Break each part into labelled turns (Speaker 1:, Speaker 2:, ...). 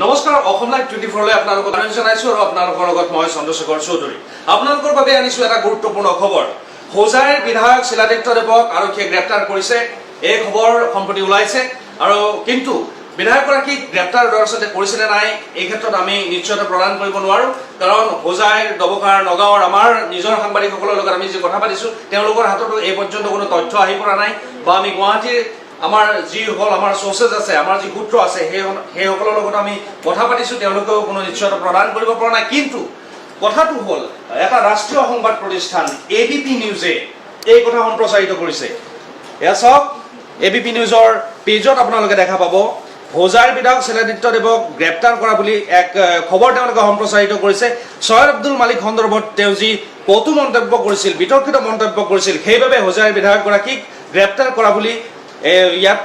Speaker 1: নমস্কাৰ, অসম লাইভ 24লৈ আপোনালোকক আদৰণি জনাইছো আৰু আপোনালোকৰ লগত মই চন্দ্ৰশেখৰ চৌধুৰী। আপোনালোকৰ বাবে আনিছো এটা গুৰুত্বপূৰ্ণ খবৰ। হোজাইৰ বিধায়ক শিলাদিত্য দেৱক আৰক্ষীয়ে গ্ৰেপ্তাৰ কৰিছে, এই খবৰ সম্প্ৰতি ওলাইছে। আৰু কিন্তু বিধায়কগৰাকীক গ্ৰেপ্তাৰ দৰাচলতে কৰিছে নে নাই, এই ক্ষেত্ৰত আমি নিশ্চয়তা প্ৰদান কৰিব নোৱাৰো। কাৰণ হোজাইৰ, ডবকাৰ, নগাঁৱৰ আমাৰ নিজৰ সাংবাদিকসকলৰ লগত আমি যি কথা পাতিছো, তেওঁলোকৰ হাততো এই পৰ্যন্ত কোনো তথ্য আহি পৰা নাই। বা আমি গুৱাহাটীৰ আমাৰ যিসকল আমাৰ চ'ৰ্চেছ আছে, আমাৰ যি সূত্ৰ আছে, সেইসকলৰ লগত আমি কথা পাতিছোঁ, তেওঁলোকেও কোনো নিশ্চয়তা প্ৰদান কৰিব পৰা নাই। কিন্তু কথাটো হ'ল, এটা ৰাষ্ট্ৰীয় সংবাদ প্ৰতিষ্ঠান এবিপি নিউজে এই কথা সম্প্ৰচাৰিত কৰিছে। এয়া চাওক, এবিপি নিউজৰ পেজত আপোনালোকে দেখা পাব, হোজাইৰ বিধায়ক শিলাদিত্য দেৱক গ্ৰেপ্তাৰ কৰা বুলি এক খবৰ তেওঁলোকে সম্প্ৰচাৰিত কৰিছে। চৈয়দ আব্দুল মালিক সন্দৰ্ভত তেওঁ যি কটু মন্তব্য কৰিছিল, বিতৰ্কিত মন্তব্য কৰিছিল, সেইবাবে হোজাইৰ বিধায়কগৰাকীক গ্ৰেপ্তাৰ কৰা বুলি ইয়াত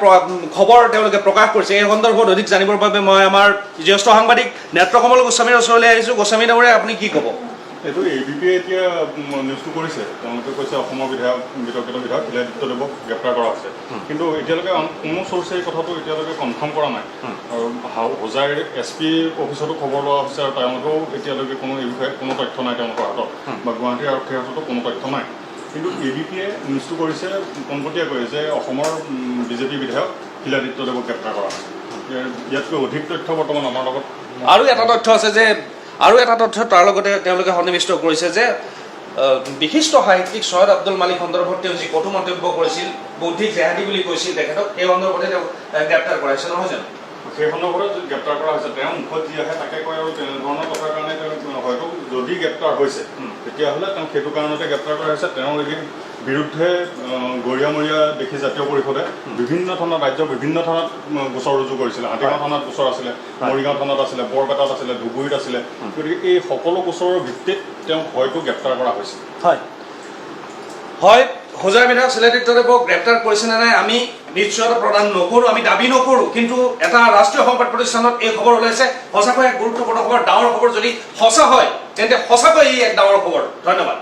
Speaker 1: খবৰ তেওঁলোকে প্ৰকাশ কৰিছে। এই সন্দৰ্ভত অধিক জানিবৰ বাবে মই আমাৰ জ্যেষ্ঠ সাংবাদিক নেত্ৰকমল গোস্বামীৰ ওচৰলৈ আহিছোঁ। গোস্বামী ডাঙৰীয়া, আপুনি কি ক'ব?
Speaker 2: এইটো এবিপিয়ে এতিয়া নিউজটো কৰিছে। তেওঁলোকে কৈছে অসমৰ বিধায়ক, বিতৰ্কিত বিধায়ক শিলাদিত্য দেৱক গ্ৰেপ্তাৰ কৰা হৈছে। কিন্তু এতিয়ালৈকে কোনো চ'ৰ্চে এই কথাটো এতিয়ালৈকে কনফাৰ্ম কৰা নাই। আৰু হোজাইৰ এছপি অফিচতো খবৰ লোৱা হৈছে আৰু তেওঁলোকেও এতিয়ালৈকে কোনো এই বিষয়ে কোনো তথ্য নাই তেওঁলোকৰ হাতত বা গুৱাহাটীৰ আৰক্ষীৰ হাততো কোনো তথ্য নাই। কিন্তু এবিপিয়ে নিউজটো কৰিছে পোনপটীয়াকৈ যে অসমৰ বিজেপি বিধায়ক শিলাদিত্য দেৱক গ্ৰেপ্তাৰ কৰা হৈছে। ইয়াতকৈ অধিক তথ্য বৰ্তমান আমাৰ লগত
Speaker 1: আৰু এটা তথ্য তাৰ লগতে তেওঁলোকে সন্নিৱিষ্ট কৰিছে যে বিশিষ্ট সাহিত্যিক চৈয়দ আব্দুল মালিক সন্দৰ্ভত তেওঁ যি কটু মন্তব্য কৰিছিল, বৌদ্ধিক জেহাদী বুলি কৈছিল তেখেতক, সেই সন্দৰ্ভতে তেওঁক গ্ৰেপ্তাৰ কৰাইছে, নহয় জানো?
Speaker 2: সেই সন্দৰ্ভতে গ্ৰেপ্তাৰ কৰা হৈছে। তেওঁৰ মুখত যি আহে তাকে কয় আৰু তেনেধৰণৰ কথাৰ কাৰণে তেওঁ হয়তো যদি গ্ৰেপ্তাৰ হৈছে, তেতিয়াহ'লে তেওঁক সেইটো কাৰণতে গ্ৰেপ্তাৰ কৰা হৈছে। তেওঁৰ এই বিৰুদ্ধে গৰিয়ামৰীয়া দেশী জাতীয় পৰিষদে বিভিন্ন থানাত, ৰাজ্যৰ বিভিন্ন থানাত গোচৰ ৰুজু কৰিছিলে। হাতীগাঁও থানাত গোচৰ আছিলে, মৰিগাঁও থানাত আছিলে, বৰপেটাত আছিলে, ধুবুৰীত আছিলে। গতিকে এই সকলো গোচৰৰ ভিত্তিত তেওঁক হয়তো গ্ৰেপ্তাৰ কৰা হৈছে।
Speaker 1: হয়, হোজাই বিধায়ক শিলাদিত্য দেৱক গ্ৰেপ্তাৰ কৰিছে নে নাই, আমি নিশ্চয়তা প্ৰদান নকৰোঁ, আমি দাবী নকৰোঁ। কিন্তু এটা ৰাষ্ট্ৰীয় সংবাদ প্ৰতিষ্ঠানত এই খবৰ ওলাইছে। সঁচাকৈ এক গুৰুত্বপূৰ্ণ খবৰ, ডাঙৰ খবৰ। যদি সঁচা হয়, তেন্তে সঁচাকৈ ই এক ডাঙৰ খবৰ। ধন্যবাদ।